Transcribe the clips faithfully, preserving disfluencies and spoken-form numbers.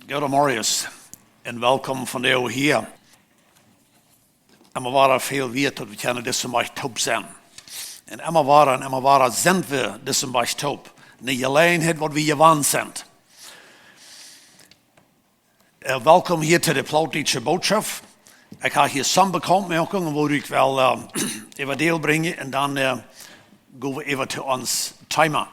Goodemorjes un welkom vondoag hia. Emma wada väl wieet daut wie kjennen dise Morjes toop sennen. Un emma wada un emma wada sent wie dise Morjes toop. Ne Jeläajenheit waut wie jewant sent. Äh, welkom hia to de Plautdietsche Botschaft. Ekj hab hia soone Bekauntmoakjunk, wua ekj well, äh, äwa Deel brinjen un dan, äh, go wie äwa to ons Thema.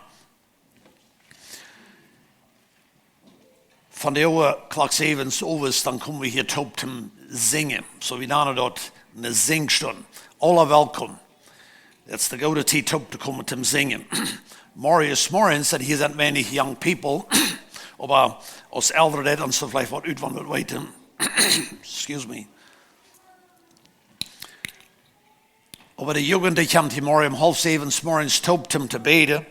Vondoag Klock säwen owes, dan komen wie hia toop toom sinjen. Soo wie nanen daut ne Sinjstund. Aula welkom. Daut es de goode Tiet toop to komen toom sinjen. Morjes, morjes, un hia sent weinich young people. Oba aus Elren deit ons veleicht waut ut, wan wie weeten. Excuse me. Oba de Jugend, dee kjemt hia morjen om haulf säwen 's morjes toop toom to bäden.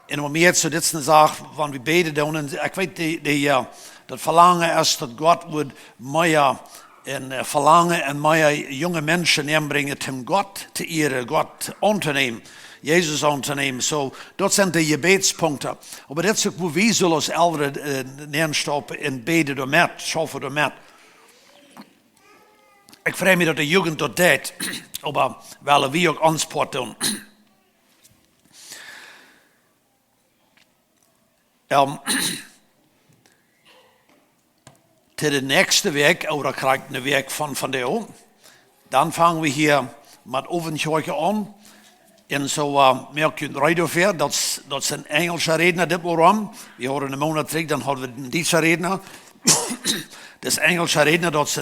Un om mie to dit ne Sach, wan wie bäden doonen, un ekj weet, dee, dee, äh, daut Velangen es daut Gott wudd mea un, äh, Velangen un mea junge Menschen nenbrinjen, om Gott to ieren, Gott auntonämen, Jesus auntonämen. Soo, daut sent de Jebädspunkten. Oba daut es uk, wua wie sellen aus Elren, äh, nenstoppen un bäden doamet, schaufen doamet. Ekj frei mie daut de Jugend daut deit, oba well wie uk ons Poat doonen. Ähm, to de näakjste Wäakj, ooda krakjt ne Wäakj von, vondoag, dan fang wie hia met Owentskjoakj aun. Un soo, äh, moakt junt reed doafäa, daut, daut es een enjelscha Rädna dit Mol. Wie hauden een Moonat trigj, dan hauden wie een dietscha Rädna. Daut enjelscha Rädna, daut es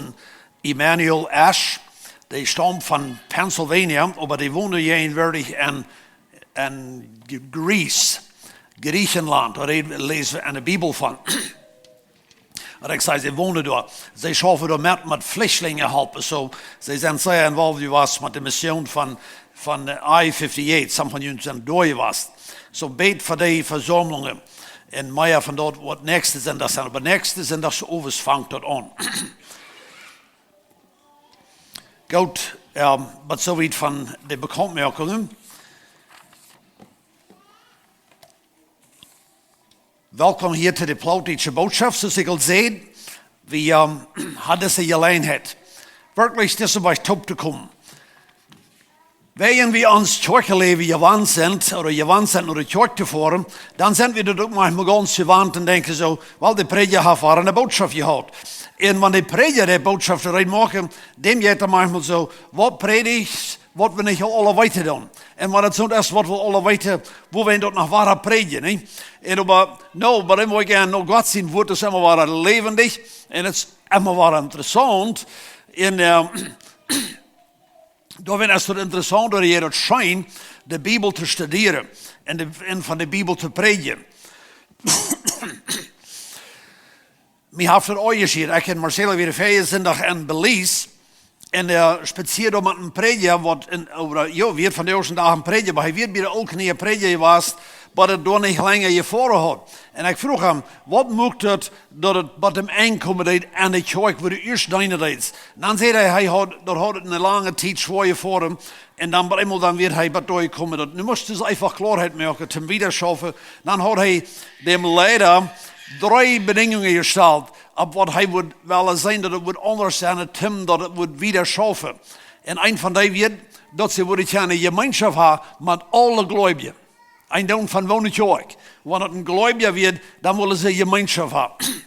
Emanuel Ash. Dee staumt von Pennsylvania, oba dee wond jäajenwoatich en, en Gr-, Greece, Griechenland. Doa läsen wie enne Bibel von. Oba ekj saj, see wonen doa. See schaufen doa met, met Flüchtlinge halpen. Soo, see sent sea involved jewast met de Mission von, von de I fifty-eight. Some von junt sent doa jewast. Soo bät fa dee Vesaumlungen. Un mea von daut woat näakjsten Sindach sennen. Oba näakjsten Sindach owes fangt daut aun. Goot, ähm, waut soo wiet von de Bekauntmoakjungen. Welkom hia to de Plautdietsche Botschaft, soo aus ekj aul säd. Wie, ähm, haben dise Jeläajenheit, werkjlich dise Wäakj toop to komen. Wan wie ons Kjoakjenläwen jewant sent, ooda jewant sent no de Kjoakj to foaren, dan sent wie daut uk maunchmol gaunz jewant un denkjen soo, well, de Prädja haft wada ne Botschaft jehaut. Un wan de Prädja de Botschaft reed moaken, däm jeit daut maunchmol soo, waut prädicht, waut wie nich aula weeten doonen. Un wan daut soo es, waut wie aula weeten, woo wie daut noch wada prädjen, nä? Un oba, no, oba dan mott ekj no Gott sien Wuat, daut es emma wada läwendich, un daut es emma wada interessaunt. Un, äh, doawäajen es daut interessaunt, ooda jeit daut scheen, de Bibel to studieren un de, un von de Bibel to prädjen. Mie haft daut uk jeschiet. Ekj un Marcelo wieren väajen Sindach en Belize. Un, äh, spazieed doa met een Prädja, waut en, ooda, jo, wia von de ieeschte Doag een Prädja, oba hee wia bie de Ooltkolonie Prädja jewast, waut et doa nich lenja jefoaren haud. Un ekj fruach am, waut muak daut, daut et bie däm Enj komen deed en de Kjoakj, wua du ieescht deenen deetst? Un dan säd hee, hee haud, daut haud et ne lange Tiet schwoa jefoaren. Un dan bie eemol dan wia hee bie doa jekomen. Daut, nu must du eefach Kloarheit moaken, toom wieda schaufen. Dan haud hee däm Leida dree Bedinjungen jestalt, opp waut hee wudd wellen seenen, daut et wudd aundasch sennen, toom daut et wudd wieda schaufen. Un eent von dee wia, daut see wudden kjeene Jemeenschoft haben met aule Gleubje. Eent dan von woone Kjoakj. Wan et een Gleubja wia, dan wullen see Jemeenschoft haben.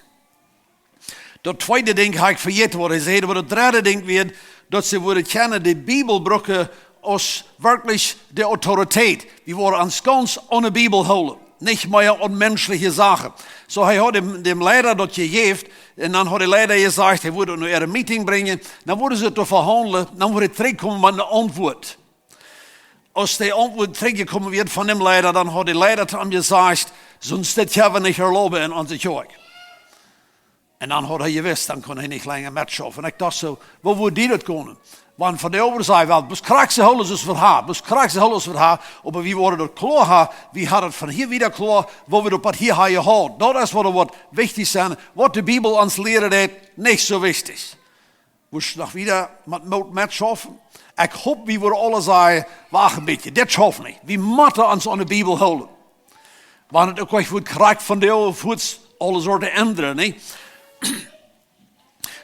Daut tweede Dinkj hab ekj vejäten, waut hee säd, oba daut dredde Dinkj wia, daut see wudden kjennen de Bibel brucken aus werkjlich de Autoritäet. Wie wudden ons gaunz aun de Bibel hoolen, nich mea aun menschliche Sachen. Soo, hee haud däm, däm Leida daut jejäft, un dan haud de Leida jesajcht, hee wudd et no äa Meeting brinjen, dan wudden see et doa vehaundlen, dan wudd hee trigjkomen met ne Auntwuat. Aus de Auntwuat trigjjekomen wia von däm Leida, dan haud de Leida to am jesajcht, sonst dit kjenn wie nich erlauben en onse Kjoakj. Un dan haud hee jewist, dan kunn hee nich lenja metschaufen. Un ekj docht soo, woo wudd die daut gonen? Wan von de Äwasajen well, bloos krakjt soo hoolen aus wie haben, bloos krakjt soo hoolen aus wie haben, oba wie wudden daut kloa haben, wie haben daut von hia wieda kloa, woo wie daut waut hia haben jehaut. Daut es waut, waut wichtich es, waut de Bibel ons lieren deit, nich soo wichtich. Mott noch wieda met Moot metschaufen. Ekj hop, wie wudden aule sajen, wacht een bät, dit schauft nich. Wie motten ons aun de Bibel hoolen. Wan et uk nich wudd krakjt von de Äwasajen aules woat endren, nä?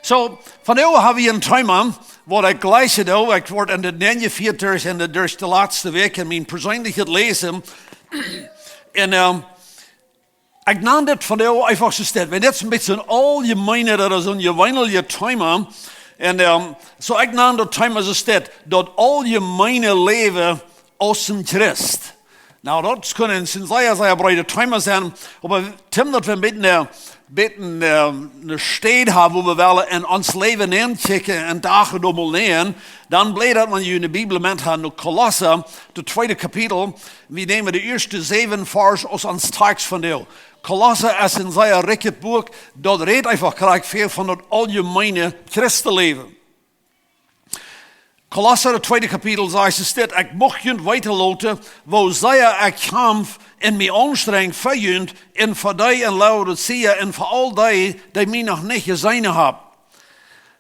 So, vondoag hab wie een Thema, waut ekj jleich doo. Ekj wort en de näajenunvieetich en de, derch de latste Wäakj en mien perseenlichet Läsen. Un, ähm, ekj nan dit vondoag eefach soo steit. Wan dit een bät een auljemeenet, daut es een jeweenlichet Thema. Un, ähm, so ekj nan dit Thema soo steit, daut auljemeene Läwen aus een Christ. Nu, daut kunn een sea, sea breedet Thema sennen, oba Tim, daut wie een bät, äh, bät, äh, ne Städ haben, wua wie wellen en ons Läwen nenkjikjen un daut doa mol nämen, dan blift daut, wan jie de Bibel met haben, no Kolossa, daut tweede Kapitel, wie nämen de ieeschte säwen Varsch aus ons Tekst vondoag. Kolossa es een sea rikjet Buak, daut rät eefach krakjt väl von daut auljemeene Christenläwen. Kolossa, daut tweede Kapitel, sajcht et dit: Ekj mucht junt weeten loten, woo sea ekj kjamf un mie aunstrenj fa junt un fa dee en Laodicea un fa aul dee, dee mie noch nich jeseenen haben.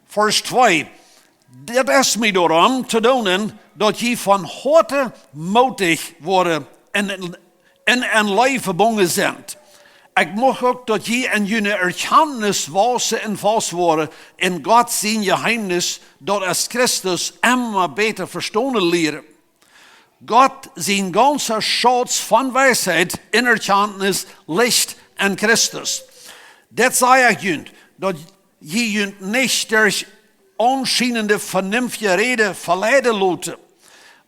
Varsch twee: Dit es mie doarom to doonen, daut jie von Hoaten mootich woaren un en, en Leew vebungen sent. Ekj mucht uk, daut jie en june Erkjantnis wausen un faust woaren un Gott sien Jeheemnis, daut es Christus, emma bäta vestonen lieren. Gott sien gaunza Schauz von Weisheit un Erkjantnis licht en Christus. Dit saj ekj junt, daut jie junt nich derch aunschienende venenftje Räd veleiden loten.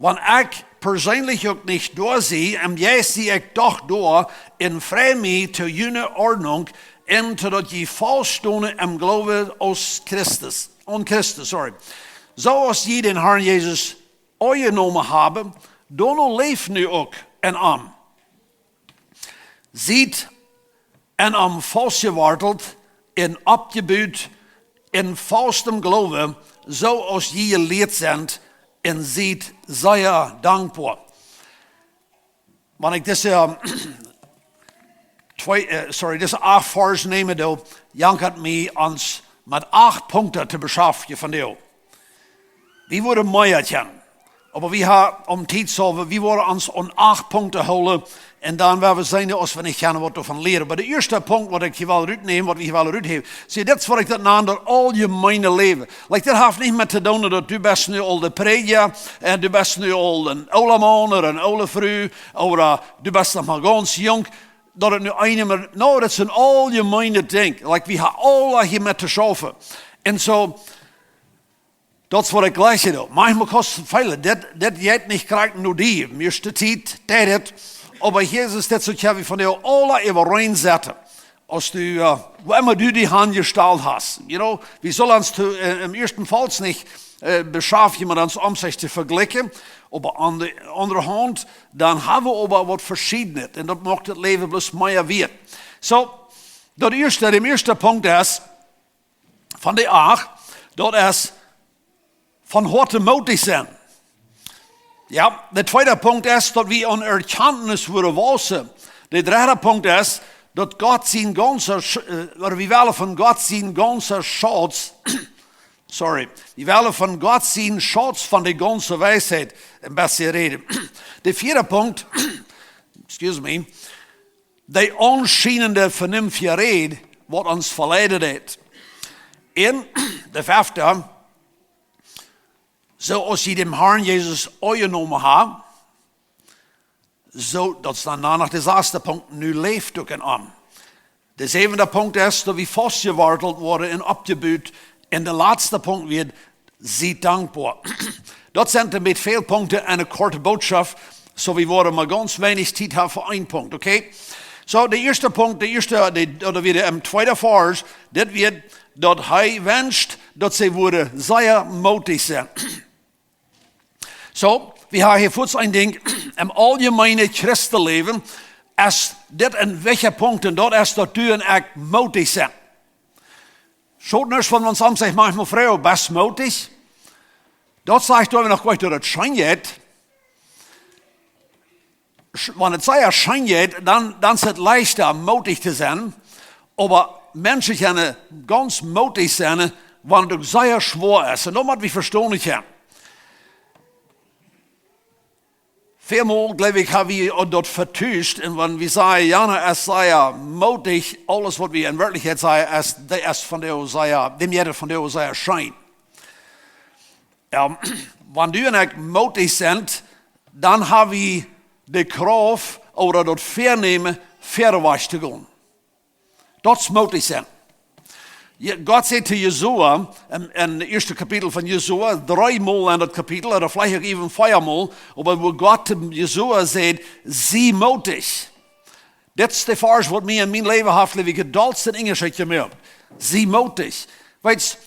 Wan ekj perseenlich uk nich doa sie, em Jeist sie ekj doch doa, un frei mie to june Ordnunk, un to daut jie faust stonen em Gloowen aus Christus, aun Christus, sorry. Soo aus jie dän Harn Jesus aunjenomen haben, doano läft nu uk en am. Siet en am faustjewortelt un oppjebut en faustem Gloowen, soo aus jie jelieet sent, un siet sea dankboa. Wan ekj dise, ähm, twee, äh, sorry, dise acht Varsch nämen doo, jankat mie ons met acht Punkten to beschaftjen vondoag. Wie wudden mea kjennen. Oba wie haben om Tiet soo, wie wudden ons aun acht Punkten hoolen. Un dan woa wie seenen, aus wie nich kjennen waut doavon lieren. Oba de ieeschte Punkt, waut ekj hia well rutnämen, waut wie hia well ruthäwen. See, dit es waut ekj daut nan daut auljemeene Läwen. Like, dit haft nich met to doonen daut du best nu aul de Prädja, un du best nu aul een oola Maun ooda eene oole Fru, ooda du best noch mau gaunz junk, daut et nu eenem, no, daut es een auljemeenet Dinkj. Like, wie haben aula hia met to schaufen. Un soo, daut es waut ekj jleich doo. Maunchmol kaust du feelen, dit, dit jeit nich krakjt no die. Mieeschte Tiet deit et. Oba hia es dit soo, ekj hab von die aula äwareen setten. Aus du, äh, woo emma du die aunjestalt hast. You know, wie sellen ons to, äh, em ieeschten Faul nich, äh, beschaftjen met ons om sikj to vejlikjen. Oba aun de aundre Haunt, dan haben wie oba waut Veschiednet. Un daut moakt daut Läwen bloos mea wieet. Soo, daut ieeschte, de ieeschte Punkt es, von de acht, daut es von Hoaten mootich sennen. Jo, de tweede Punkt es, daut wie aun Erkjantnis wudden wausen. De dredde Punkt es, daut Gott sien gaunza Sch-, äh, ooda wie wellen von Gott sien gaunza Schauz, sorry, wie wellen von Gott sien Schauz von de gaunze Weisheit een bät räden. De vieede Punkt, excuse me, de aunschienende venenftje Räd, waut ons veleiden deit. Un de fefte, soo aus jie dän Harn Jesus aunjenomen haben, soo, daut es dan, dan noch de sasde Punkt, nu läft uk en am. De säwende Punkt es, daut wie faustjewortelt woaren un oppjebut. Un de latste Punkt wia, siet dankboa. Daut sent een bät väl Punkten en eene korte Bootschoft, soo wie wudden mau gaunz weinich Tiet haben fa een Punkt, okay? Soo, de ieeschte Punkt, de ieeschte, de, ooda wia de, em tweede Varsch, dit wia, daut hee wenscht, daut see wudden sea mootich sennen. Soo, wie haben hia fuaz een Dinkj, em auljemeenen Christenläwen es dit een wichtja Punkt, un daut es, daut du un ekj mootich sent. Soo, nuscht von ons om sikj maunchmol froagen, best mootich? Daut sajcht doch noch goanich, daut et scheen jeit. Sch-, wan et sea scheen jeit, dan, dan es et leichta, mootich to sennen. Oba Menschen kjennen gaunz mootich sennen, wan et uk sea schwoa es. Un daut mott wie vestonen kjennen. Väl Mol, jleew ekj, ha wie daut vetuscht, un wan wie sajen, Jana es sea mootich, aules waut wie en Werkjlichkjeit sajen, es, dee es von de sea, däm jeit et von de sea scheen. Jo, wan du un ekj mootich sent, dan ha wie de Krauft ooda daut Väanämen, wieda wajch to gonen. Daut es mootich sennen. Je-, Gott säd to Josua, em, em ieeschten Kapitel von Josua, dree Mol en daut Kapitel, ooda veleicht uk even vea Mol, oba wua Gott to Josua säd: "Sie mootich." Dit es de Varsch, waut mie en mien Läwen haft, Läwen jedolt sent Unjascheet jemoakt. "Sie mootich." Weetst,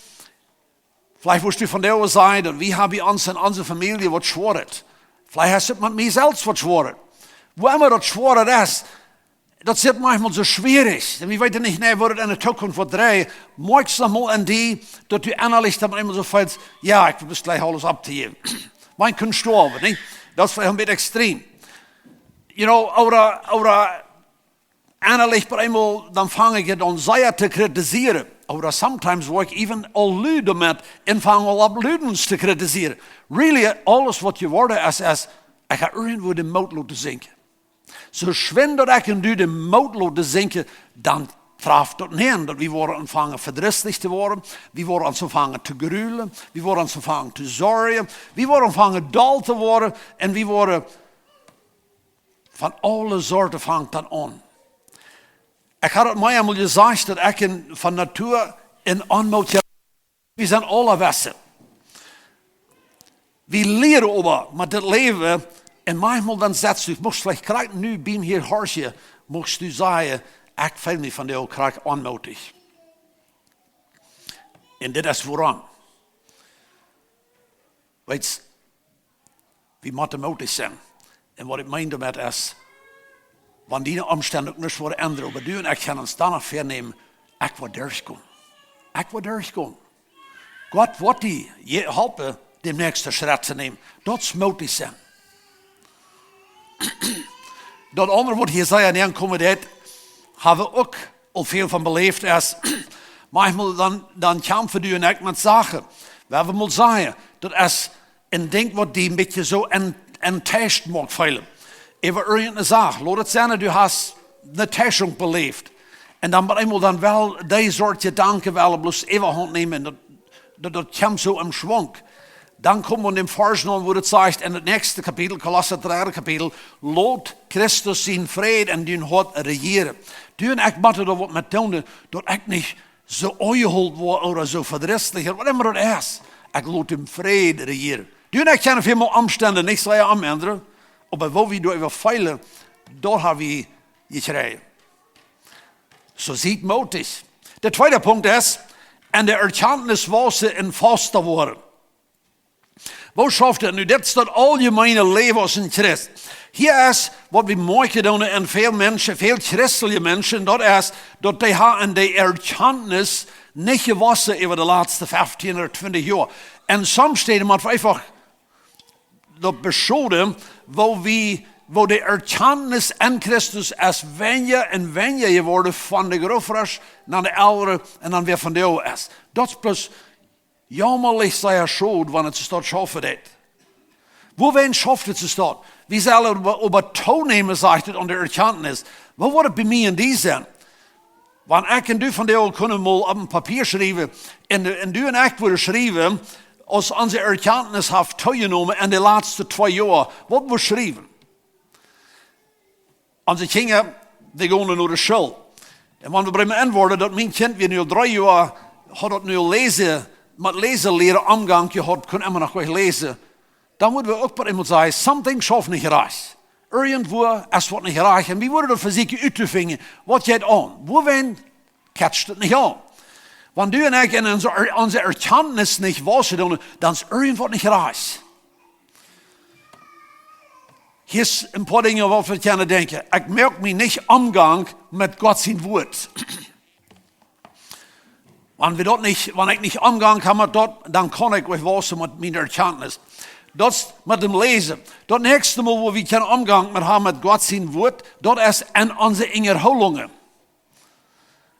veleicht wurscht du vondoag sajen, daut wie haben bie ons en onse Famielje waut Schwoaret. Veleicht es et met mie selfst waut Schwoaret. Wua emma daut Schwoaret es, daut es maunchmol soo schwierich. Un wie weeten nich, nä, woo daut en de Tookunft woat dreien. Moakst noch mol aun die, daut du ennalich dan eemol soo feelst, jo, ekj well bloos jlikj aules oppjäwen. Maun kaun stoawen, nich? Daut es veleicht een bät extrem. You know, ooda, ooda ennalich bie eemol, dan fang ekj aun sea to kritisieren. Ooda sometimes woa ekj even aul lud doamet un fang aul aun lud to kritisieren. Really, aules waut jeworden es, es, ekj ha irjentwua dän Moot loten sinkjen. Soo schwind daut ekj un du dän Moot loten sinkjen, dan traft daut aun, daut wie woaren aunfangen vedrisslich to woaren, wie woaren aunfangen to grulen, wie woaren aunfangen to sorjen, wie woaren aunfangen doll to woaren un wie woaren von aule Sorten fangt daut aun. Ekj ha daut mie eemol jesajcht, daut ekj en, von Natua en Oamoot, jo, wie sent aule Wesen. Wie lieren oba met daut Läwen, un maunchmol dan setst du, muchst veleicht krakjt nu biem hia horchen, muchst du sajen: "Ekj feel mie vondoag krakjt oamootich." Un dit es wuarom. Weetst, wie motten mootich sennen. Un waut ekj meen doamet es, wan diene Omstend uk nuscht woaren endren, oba du un ekj kjennen ons dan noch väanämen, ekj woa derchkomen. Ekj woa derchkomen. Gott woat die je halpen, dän näakjsten Schrett to nämen. Daut es mootich sennen. Daut aundre, waut hia sea nenkomen deit, ha wie uk aul väl von beläft, es, maunchmol dan, dan kjamfen du un ekj met Sachen. Wie haben mol sajen, daut es een Dinkj, waut die een bät soo en, enttäuscht moakt feelen. Äwa irjenteene Sach. Lot et sennen, du hast eene Täuschung beläft. Un dan met eemol dan well dee Sort Jedanken wellen bloos äwahaunt nämen. Daut, daut, daut kjemt soo em Schwung. Dan komen wie aun dän Varsch aun, wua et sajcht en daut näakjste Kapitel, Kolossa dree Kapitel: "Lot Christus sienen Fräd en dien Hoat rejieren." Du un ekj motten doa waut met doonen, daut ekj nich soo aunjehoolen woa ooda soo vedrisslich, waut emma daut es. Ekj lot dän Fräd rejieren. Du un ekj kjennen väl mol Omstend nich sea aunendren, oba woo wie doaräwa feelen, daut ha wie jekjräajen. Soo, siet mootich. De tweede Punkt es, en de Erkjantnis waussen un fausta woaren. Woo schauft daut nu? Dit es daut auljemeene Läwen aus een Christ. Hia es, waut wie moakjen doonen en väl Menschen, väl christelje Menschen, daut es, daut dee haben en de Erkjantnis nich jewossen äwa de latste feftieen ooda twintich Joa. En sommje Städen mott wie eefach daut beschoden, woo wie, woo de Erkjantnis en Christus es wenja un wenja jeworden, von de Grootvodasch no de Elren un dan wada von de Oages. Daut es bloos jaumalik sea schod, wan et soo staut schaufen deit. Wuarom schauft et soo staut? Wie sellen oba, oba toonämen, sajcht et, aun de Erkjantnis. Woo woat et bie mie en die sennen? Wan ekj un du vondoag kunnen mol opp een Papia schriewen, un, un du un ekj wudden schriewen, aus onse Erkjantnis haft toojenomen en de latste twee Joa, waut wie schriewen? Onse Kjinja, dee gonen no de School. Un wan wie bie mie enwoaren, daut mien Kjint, wia nu aul dree Joa, haud daut nu aul läsen, met läsen lieren, Omgank jehaut, kunn emma noch nich läsen. Dan mott wie uk bie eemol sajen, something schauft nich rajcht. Irjentwua es waut nich rajcht. Un wie wudden daut vesieekjen uttofinjen, waut jeit aun? Wuarom kjetscht et nich aun? Wan du un ekj en onse, onse Erkjantnis nich waussen doonen, dan es irjentwaut nich rajcht. Hia es een poa Dinja, waut wie kjennen denkjen. Ekj moak mie nich Omgank met Gott sien Wuat. Wan wie daut nich, wan ekj nich Omgank ha met daut, dan kaun ekj nich waussen met miene Erkjantnis. Daut es met däm Läsen. Daut näakjste Mol, wua wie kjennen Omgank met haben met Gott sien Wuat, daut es en onse Unjahoolungen.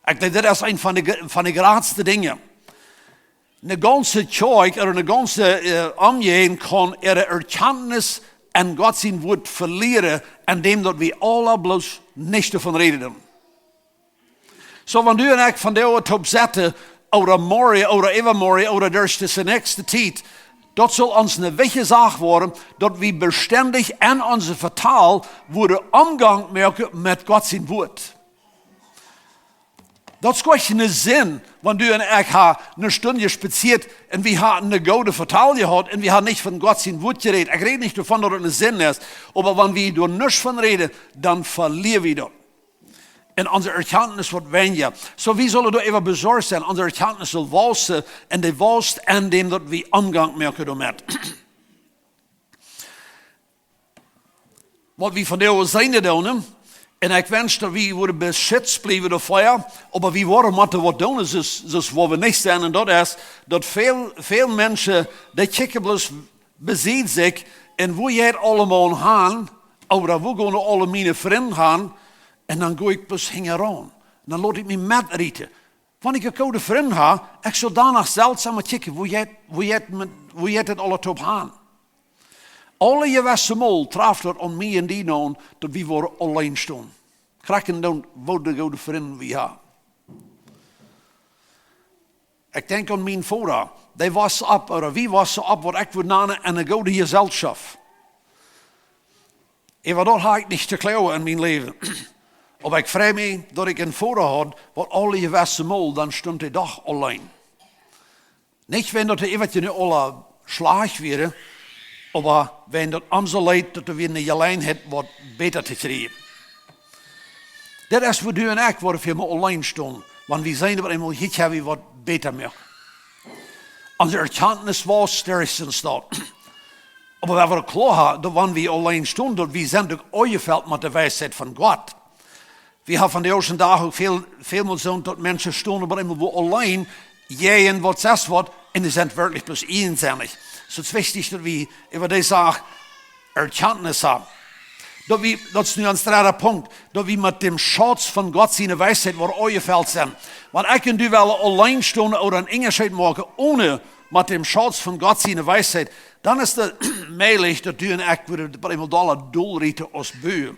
Ekj denkj, daut es eent von de, von de jratste Dinja. Eene gaunze Kjoakj ooda eene gaunze, äh, Omjäajent kaun äare Erkjantnis un Gott sien Wuat velieren, aun däm daut wie aula bloos nich doavon räden doonen. Soo, wan du un ekj vondoag toop sitten, ooda morjen, ooda äwamorjen, ooda derch dise näakjste Tiet, daut saul ons eene wichtje Sach woaren, daut wie bestendich en onse Vetal woaren Omgank moaken met Gott sien Wuat. Daut es goa kjeene Sind, wan du un ekj ha eene Stund jespazieet un wie haben eene goode Vetal jehaut un wie haben nich von Gott sien Wuat jerät. Ekj räd nich doavon, daut et eene Sind es, oba wan wie doa nich von räden, dan velieren wie daut. Un onse Erkjantnis woat weinja. Soo, wie sellen doa äwa besorcht sennen. Onse Erkjantnis saul wausen un dee waust aun däm, daut wie Omgank moaken doamet. Waut wie vondoag seenen doonen, un ekj wensch, daut wie woaren beschitzt bliewen doaväa, oba wie woaren motten waut doonen, soo, soo woaren wie nich sennen. Un daut es, daut väl, väl Menschen, dee kjikjen bloos bie sikj un woo jeit aulemol han, ooda woo gonen aule miene Frind han, un dan go ekj bloos hinjaraun. Un dan lot ekj mie metrieten. Wan ekj een gooden Frint ha, ekj saul doano selfst emol kjikjen, woo jeit, woo jeit met, woo jeit et aule toop han. Aule jewesse Mol traft daut aun mie un die aun, daut wie woaren auleen stonen. Krakjt dan, woo de goode Frind wie haben. Ekj denkj aun mienen Voda. Dee wia opp, ooda wie wieren opp, waut ekj wudd nanen, eene goode Jeselschoft. Äwa daut ha ekj nich to kloagen en mien Läwen. Oba ekj frei mie, daut ekj een Voda haud, waut aule jewesse Mol, dan stunt hee doch auleen. Nich wäajen daut hee äwahaupt nich aula schlajcht wia, oba wäajen daut am soo leet, daut hee wia eene Jeläajenheit, waut bäta to kjrieen. Daut es, woo du un ekj woaren väl mol auleen stonen, wan wie seenen, daut emol hia haben, waut bäta moaken. Onse Erkjantnis waust, dee es en Staut. Oba wie woaren kloa haben, daut wan wie auleen stonen, daut wie sent uk aunjefelt met de Weisheit von Gott. Wie haben vondoag dän Dach uk väl, väl mol jeseenen, daut Menschen stonen, oba emol woo auleen, jäajen waut sest waut, un dee sent werkjlich bloos eensam. Soo, et es wichtich, daut wie äwa dee Sach Erkjantnis haben. Daut wie, daut es nu ons dredda Punkt, daut wie met däm Schutz von Gott siene Weisheit woaren aunjefelt sennen. Wan ekj un du wellen auleen stonen ooda eenen Unjascheet moaken, onen met däm Schutz von Gott siene Weisheit, dan es et mäajlich, daut du un ekj woaren bie emol dolla dol rieten aus Buen.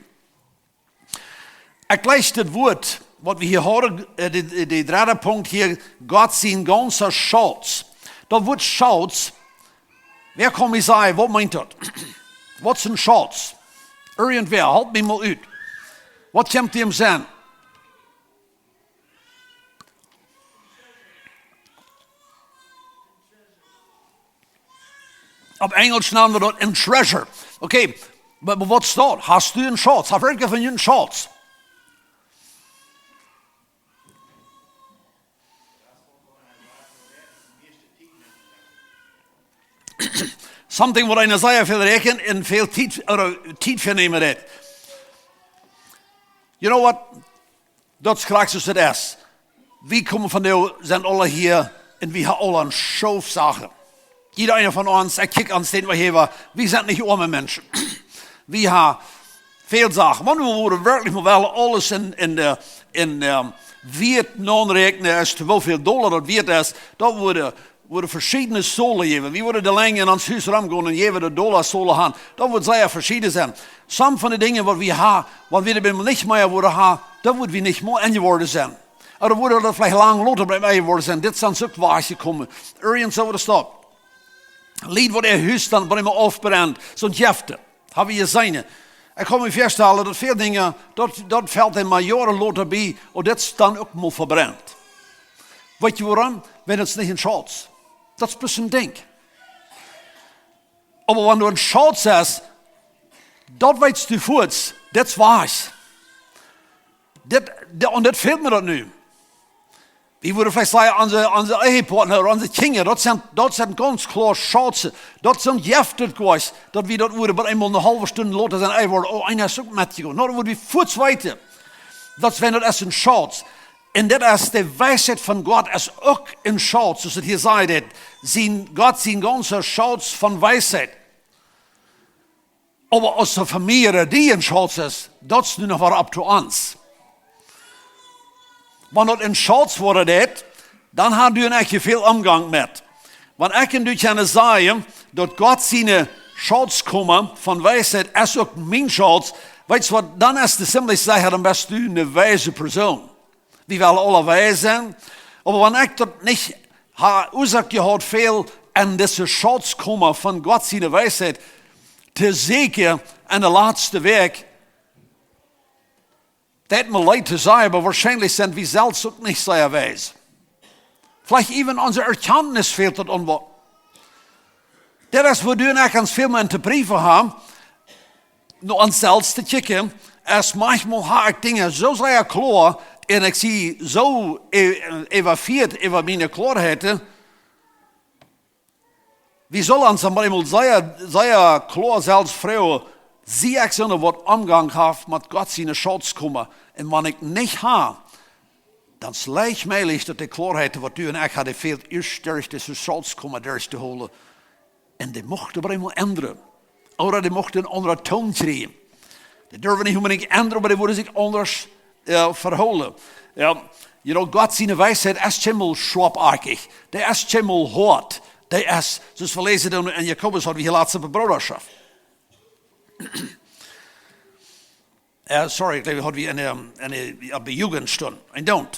Ekj läs dit Wuat, waut wie hia hieren, äh, de, de, de dredda Punkt hia, Gott sien gaunza Schutz. Daut Wuat Schutz, wäa kaun mie sajen, waut meent daut? Waut es een Schutz? Irjentwäa, halpt mie mol ut. Waut kjemt däm sennen? Opp Enjlisch nanen wie daut een treasure. Okay, oba, oba waut es daut? Hast du een Schutz? Hast du irjent een Schutz? Something waut eena sea väl räakjent un väl Tiet, ooda Tiet fa nämen deit. You know what? Daut es krakjt soo aus et es. Wie komen von de, sent aule hia un wie haben aule een Schoof Sachen. Jieda eena von ons, ekj kjikj aun dän, waut hia wia, wie sent nich oame Menschen. Wie haben väl Sachen. Wan wie wudden werkjlich mol wellen aules en, en, äh, en, ähm, Wieet aunräakjnen, aus to woo väl Dolla daut wieet es, daut wudden, wudden veschiedne Zollen jäwen. Wie wudden de Lenj en ons Hus romgonen un jäwen de Dolla Zollen han. Daut wudd sea veschieden sennen. Some von de Dinja, waut wie haben, wan wie daut nich mea wudden haben, dan wudden wie nich mea enjeworden sennen. Ooda wudden wie veleicht lang lota bie enjeworden sennen. Dit sent uk wajchjekomen. Irjent soo wudd et stonen. Lied, waut äa Hus dan bie mie aufbrennt, soont jeft et. Hab wie jeseenen. Ekj kaun mie väastalen, daut väl Dinja, daut, daut felt eena mau Joaren lota bie, un dit es dan uk mol vebrennt. Weetst du wuarom? Wiels daut es nich een Schutz. Daut es bloos een Dinkj. Oba wan du een Schutz hast, daut weetst du fuaz, dit es wajch. Dit, dit, un dit fält mie daut nu. Wie wudden veleicht sajen, onse, onse Ehepartner ooda onse Kjinja, daut sent, daut sent gaunz kloa Schutz. Daut sent jeft et goa, daut wie daut wudden bie eemol eene haulwe Stund lota sennen, ey, wudden, oh, eena es uk metjegonen. Daut wudden wie fuaz weeten. Daut es, wan daut es een Schutz. Un dit es de Weisheit von Gott, es uk een Schutz, soo aus et hia sajcht, dit. Sien, Gott sien gaunza Schutz von Weisheit. Oba aus de Famielje, dee een Schutz es, daut es nu noch waut up to ons. Wan daut een Schutz woat, dit, dan haben du un ekj väl Omgank met. Wan ekj un du kjennen sajen, daut Gott siene Schatzkoma von Weisheit es uk mien Schatz, weetst waut, dan es de ziemlich secha, dan best du eene weise Persoon. Wie wellen aule weis sennen, oba wan ekj daut nich ha, Uasoak jehaut, väl en dise Schatzkoma von Gott siene Weisheit to sieekjen en de latste Wäakj, daut deit mie leet to sajen, oba woarschienlich sent wie selfst uk nich sea weis. Veleicht even onse Erkjantnis fält daut aun waut. Daut es, wua du un ekj ons väl mea to prüfen haben, no ons selfst to kjikjen, es maunchmol ha ekj Dinja soo sea kloa un ekj sie soo e-, äwafieet äwa miene Kloaheit. Wie sellen ons dan eemol sea, sea kloa selfst froagen, sie ekj soon, waut Omgank haft met Gott siene Schatzkoma? Un wan ekj nich ha, dan es leicht mäajlich, daut de Kloaheit, waut du un ekj haben, fält, ieescht derch dise Schatzkoma derchtoholen. Un dee mucht oba eemol endren. Ooda dee mucht eenen aundren Toon kjrieen. Dee derwen nich onbedinjt endren, oba dee woaren sikj aundasch, äh, vehoolen. Jo, you know, Gott siene Weisheit es kjeenmol schoapakjich. Dee es kjeenmol hoat. Dee es, soo aus wie läsen dan en Jakobus, haud wie hia latst opp de Broodarschoft. Äh, sorry, ekj jleew, wie hauden wie en, ähm, en, äh, opp de Jugendstund. I don't.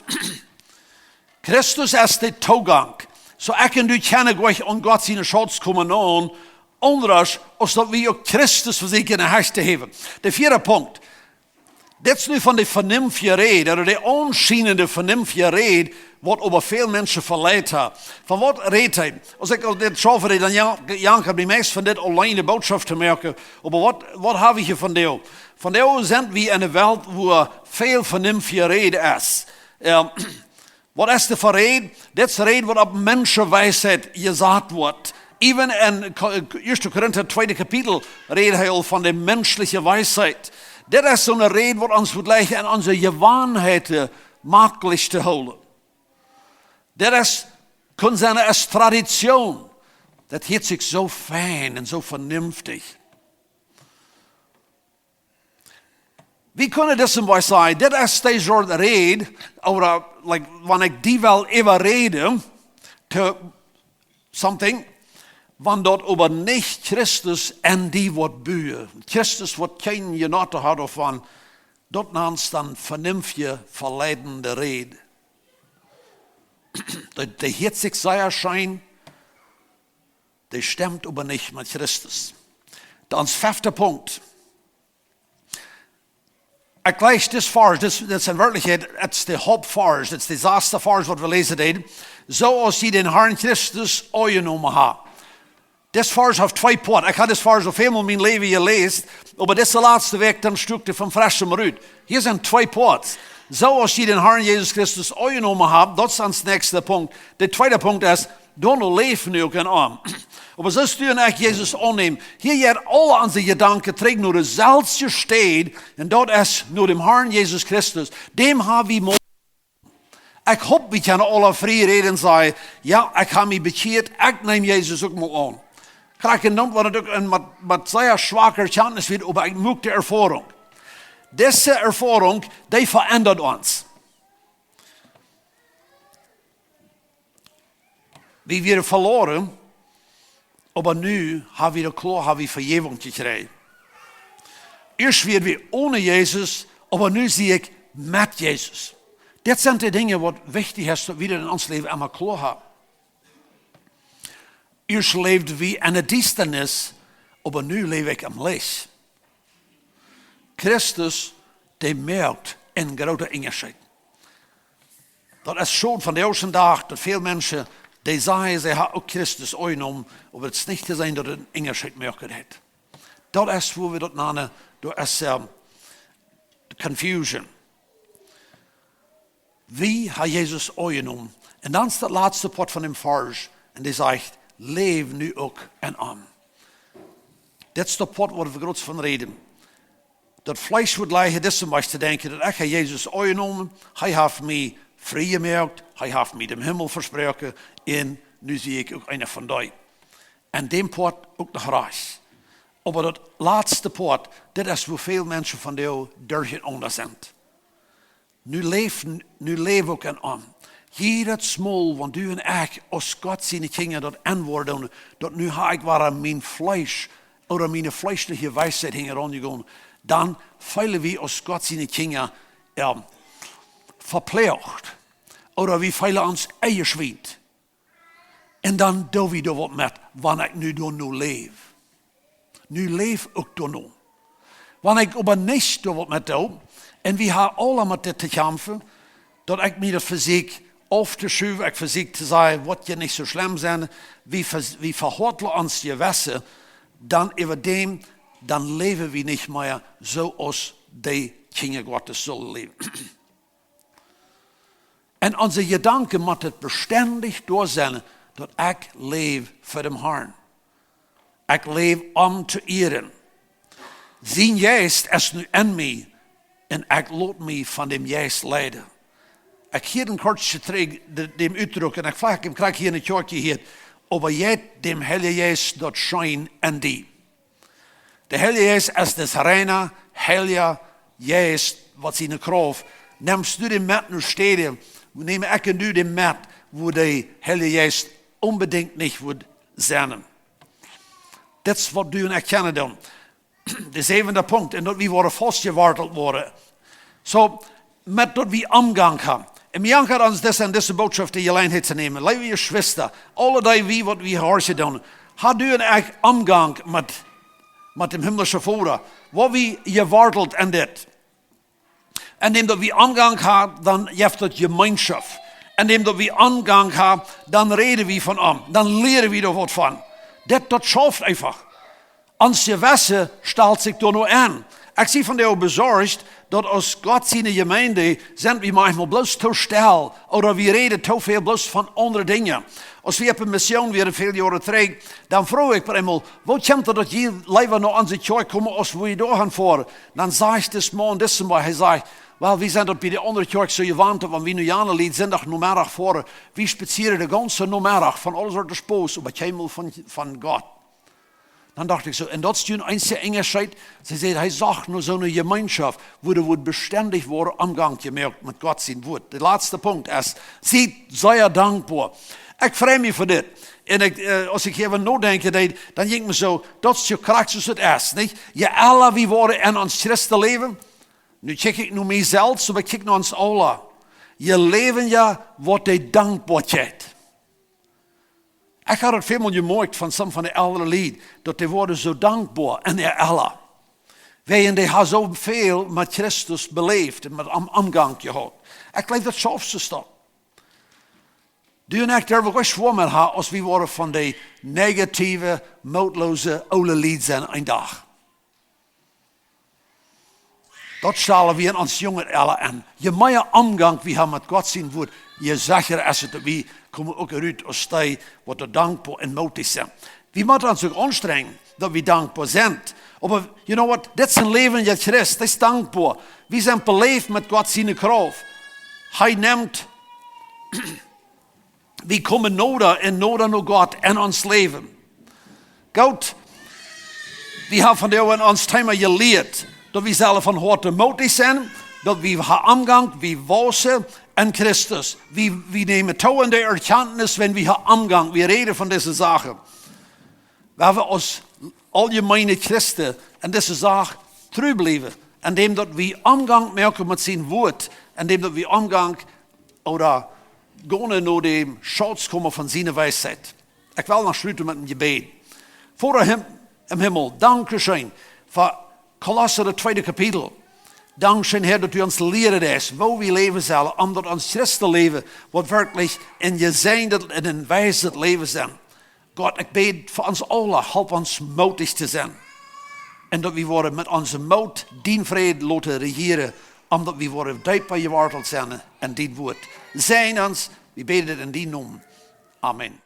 Christus es de Toogank. Soo ekj un du kjennen nich aun Gott siene Schatzkoma aun, aundasch aus daut wie uk Christus vesieekjen hecht to häwen. De vieede Punkt. Dit es nu von de venenftje Räd, ooda de aunschienende venenftje Räd, waut oba väl Menschen veleit haft. Von waut rät hee? Aus ekj aul dit schaufe räd, dan ja, jankat mie meist von dit auleen de Bootschoft to moaken. Oba waut, waut hab wie hia vondoag? Vondoag sent wie en eene Welt, wua väl venenftje Räd es. Ähm, waut es de Räd? Dit es Räd, waut opp Menschenweisheit jesat woat. Even en Ko-, ieeschte Korinta tweede Kapitel rät hee aul von de menschliche Weisheit. Dit es soone Räd, waut ons woat leicht en onse Jewanheiten maklich to hoolen. Dit es, kunn sennen aus Tradition. Daut hieet sikj soo fein un soo venenftich. Wie kjennen daut soo sajen, dit es de Sort Räd, ooda, like, wan ekj die well äwaräden to something, wan daut oba nich Christus en die woat buen. Christus woat kjeen Jenoten haben doavon, daut nant dan venenftje veleidende Räd. Dee, dee hieet sikj sea scheen, dee stemt oba nich met Christus. Dan ons fefta Punkt. Ekj läs dis Varsch, dis, dit es en Werkjlichkjeit, dit es de Hauptvarsch, dit es de sasta Varsch, waut wie läsen deeden. Soo aus jie dän Harn Christus aunjenomen haben. Dis Varsch haft twee Poat. Ekj hab dis Varsch aul väl mol en mien Läwen jeläst, oba dise latste Wäakj dan stuak dee von fresch mie rut. Hia sent twee Poats. Soo aus jie dän Harn Jesus Christus aunjenomen haben, daut es ons näakjsta Punkt. De tweeda Punkt es, dan läft nu uk en am. Oba soo aus du un ekj Jesus aunnämen, hia jeit aule onse Jedanken trigj no de selfste Städ, un daut es no däm Harn Jesus Christus. Däm hab wie mol Ekj hop, wie kjennen aule frie räden un sajen, jo, ekj hab mie bekjieet, ekj neem Jesus uk mol aun. Krakjt dan, wan daut uk en met, met sea schwake Erkjantnis wia, oba ekj muak de Erfoarunk. Dise Erfoarunk, dee ve'endat ons. Wie wieren veloaren, oba nu hab wie de Kloa, hab wie Vejäwunk jekjräajen. Ieescht wieren wie one Jesus, oba nu sie ekj met Jesus. Dit sent de Dinja, waut wichtich es, daut wie daut en ons Läwen emma kloa haben. Ieescht läwd wie en de Diestanis, oba nu läw ekj em Licht. Christus, dee moakt een grooten Unjascheet. Daut es schod vondoag dän Dach, daut väl Menschen, dee sajen, see haben uk Christus aunjenomen, oba daut es nich to seenen, daut daut een Unjascheet moaken deit. Daut es, wua wie daut nanen, daut es, ähm, confusion. Wie haben Jesus aunjenomen? Un dan es daut latste Poat von däm Varsch, un dee sajcht, läw nu uk en am. Dit es daut Poat, wua wie groot von räden. Daut Fleesch woat leicht, dit es toom Biespel to denkjen, daut ekj hab Jesus aunjenomen, hee haft mie frie jemoakt, hee haft mie dän Himmel vesproaken, un nu sie ekj uk eena von dee. En däm Poat uk noch rajcht. Oba daut latste Poat, dit es, wua väl Menschen vondoag derchenaunda sent. Nu läw, nu läw uk en am. Jiedet Mol, wan du un ekj aus Gott siene Kjinja daut enwoaren, daut nu hab ekj wada mien Fleesch ooda miene fleeschliche Weisheit hinjaraun jegonen, dan feelen wie aus Gott siene Kjinja, jo, veploagt. Ooda wie feelen ons enjeschwient. Un dan doo wie doa waut met, wan ekj nu doano läw. Nu läw uk doano. Wan ekj oba nich doa waut met doo, un wie haben aula met dit to kjamfen, daut ekj mie daut vesieekj auftoschaufen, ekj vesieekj to sajen, woat je nich soo schlemm sennen, wie, ve- wie vehoatlen ons Jewessen, dan äwa däm, dan läwen wie nich mea soo aus de Kjinja Gottes sullen läwen. En onse Jedanken mott et bestendich doa sennen, daut ekj läw fa däm Harn. Ekj läw om to ieren. Sien Jeist es nu en mie un ekj lot mie von däm Jeist leiden. Ekj hia een kortje trigj de, däm Utdruck, un ekj flag am krakjt hia enne Kjoakj hia, oba jeit däm Heiljen Jeist daut scheen en die. De Heilje Jeist es dis reina, heilja Jeist, waut siene Krauft. Nemst du däm met no Städen, nemm ekj un du däm met, wua de Heilje Jeist onbedinjt nich wudd sennen. Dit es waut du un ekj kjennen doonen. De säwende Punkt, en daut wie woaren faustjewartelt woaren. Soo, met daut wie Omgang haben. Un mie jankat ons dise, en dise Botschaft de Jeläajenheit to nämen. Leewe Jeschwista, aule dee wie waut wie horchen doonen, ha du un ekj Omgang met, met däm himlischen Voda? Woa wie jewartelt en dit? En däm daut wie Omgang haben, dan jeft daut Jemeenschoft. En däm daut wie Omgang haben, dan räden wie von am. Dan lieren wie doa waut von. Dit, daut schauft eefach. Ons Jewessen stalt sikj doano en. Ekj sie von dee besorcht, daut aus Gott siene Jemeent sent wie maunchmol bloos too stell, ooda wie räden too väl bloos von aundre Dinja. Aus wie opp de Mission wieren väl Joaren trigj, dan fruach ekj bie eemol, woo kjemt daut, daut jie leewa no onse Kjoakj komen, aus woo jie doahan foaren? Dan sajcht dis Maun, dis Maun, hee sajcht, well, wie sent daut bie de aundre Kjoakj soo jewant, daut wan wie no jane Lied Sindach Nomeddach foaren, wie spazieren de gaunze Nomeddach von aule Sorten Spos, oba kjeenmol von, von Gott. Dan docht ekj soo, un daut es een eensja Unjascheet. See säd, hee socht no soone Jemeenschoft, wua doa wudd bestendich woaren Omgang jemoakt met Gott sien Wort. De latste Punkt es, siet sea dankboa. Ekj frei mie fa dit. Un ekj, äh, aus ekj hia äwa nodenkjen deed, dan jinkj mie soo, daut es jo krakjt soo aus et es, nich? Je ella wie woaren en ons Christenläwen, nu kjikj ekj no mie selfst, oba ekj kjikj no ons aula. Je läwen je waut de Dankboakjeit. Ekj haud daut väl mol jemoakjt von some von de eldre Lied, daut dee woaren soo dankboa en äa Ella. Wäajen dee haben soo väl met Christus beläft un met am Omgang jehaut. Ekj jleew, daut schauft sikj dan. Du un ekj derwen uk schwoa met haben, aus wie woaren von de negative, mootloose, oole Lied sennen een Dach. Daut stalen wie en ons junget Ella en. Je mea Omgang wie haben met Gott sien Wort, je secha es et, daut wie komen uk rut aus dee, waut doa dankboa un mootich sent. Wie motten ons uk aunstrenjen, daut wie dankboa sent. Oba, you know what? Dit es een läwendja Christ, dee es dankboa. Wie sent beläft met Gott siene Krauft. Hee nemt, wie komen noda un noda no Gott en ons Läwen. Goot, wie haben vondoag en ons Thema jelieet, daut wie sellen von Hoaten mootich sennen, daut wie haben Omgang, wie wausen en Christus. Wie, wie nämen too en de Erkjantnis, wan wie haben Omgang, wie räden von dise Sachen. Wan wie aus auljemeene Christen en dise Sach tru bliewen, en däm daut wie Omgang moaken met sien Wort, en däm daut wie Omgang ooda gonen no däm Schauz komen von siene Weisheit. Ekj well noch schluten met een Jebäd. Voda em, em Himmel, dankscheen fa Kolossa, daut tweede Kapitel. Dankscheen, Herr, daut du ons lieren deist, woo wie läwen sellen, om daut ons Christenläwen woat werkjlich een jesäajendet un een weisset Läwen sennen. Gott, ekj bäd fa ons aula, help ons mootich to sennen. Un daut wie woaren met onsen Moot dien Fräd loten rejieren, om daut wie woaren deepa jewartelt sennen en dien Wort. Säajen ons, wie bäden dit en dienen Nomen. Amen.